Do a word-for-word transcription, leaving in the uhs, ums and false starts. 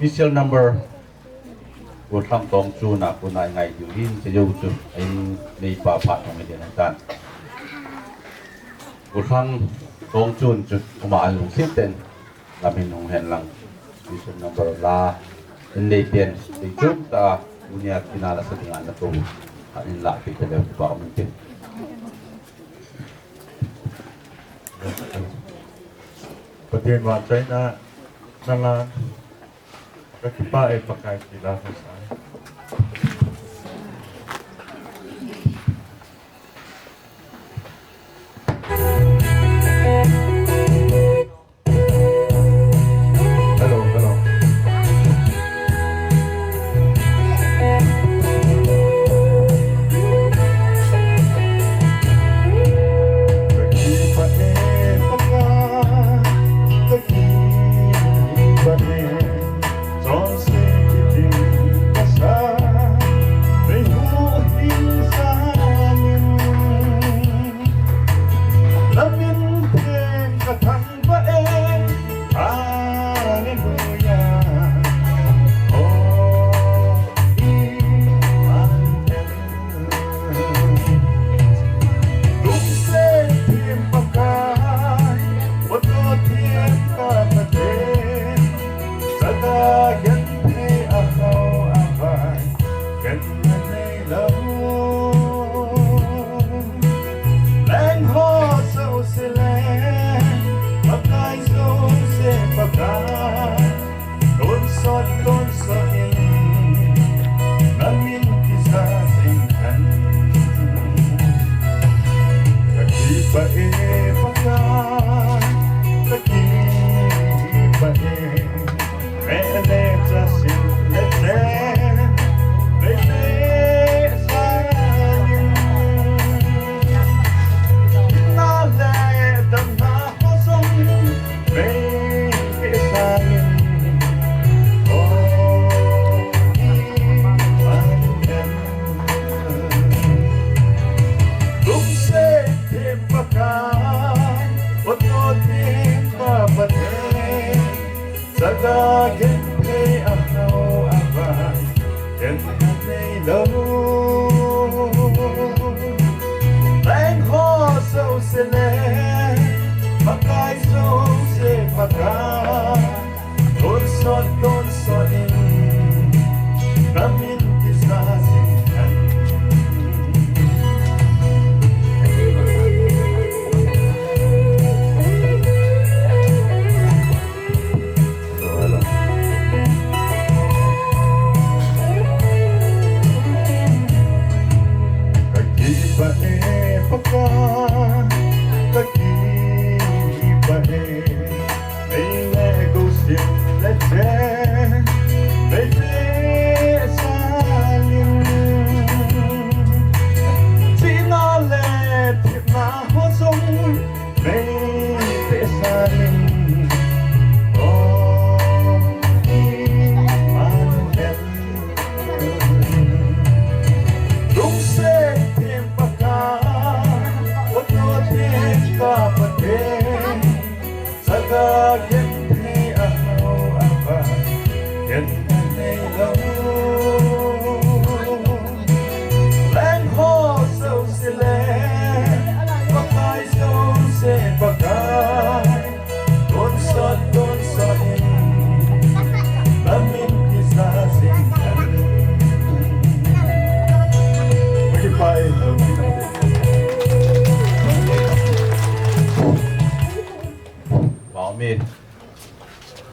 Special number, Gollhang Tongchun a kona i ngai diu hin, chejou chu, a inneipa phat hung hi ding ahitan. Gollhang Tongchun chu, ama lungset tah in, lam hin hung hen lang. Special number la, inneipen, seichom tah a, tunia kina la sa dinga nakou, a in la, pi te le, pa min tin. Pathen vahchoina, nala, Ka kipah e Pakai, kila ka sa. Hello, hello. Ka kipah e Pakai, ka kipah e. Lungset thim Pakai, Pathen thim ka Pathen, Sahngah genthei ahao avai, genthei nei lou. Leng ho jouse leng, Pakai jouse Pakai. Tonsot, tonsot in, na min kisa jing hen. Ka kipah e Pakai, ka kipah e. Me le cha sin le chen, me le sa in. Na le dam na ho song. Sahngah genthei ahao avai, genthei nei lou. Leng ho jouse leng, Pakai jouse Pakai. Tonsot, tonsot in, na min kisa jing hen. Ka kipah e Pakai, ka kipah e. Mei le gou sim le chen, mei le sa in. Chihna le thepna ho jong, mei le sa in. O Immanuel. Lungset thim Pakai, Pathen thim ka Pathen. Sahngah genthei ahao avai, genthei nei lou. Leng ho jouse leng, Pakai jouse Pakai. Tonsot, tonsot in, na min kisa jing hen. Ka kipah e. Wow, mi.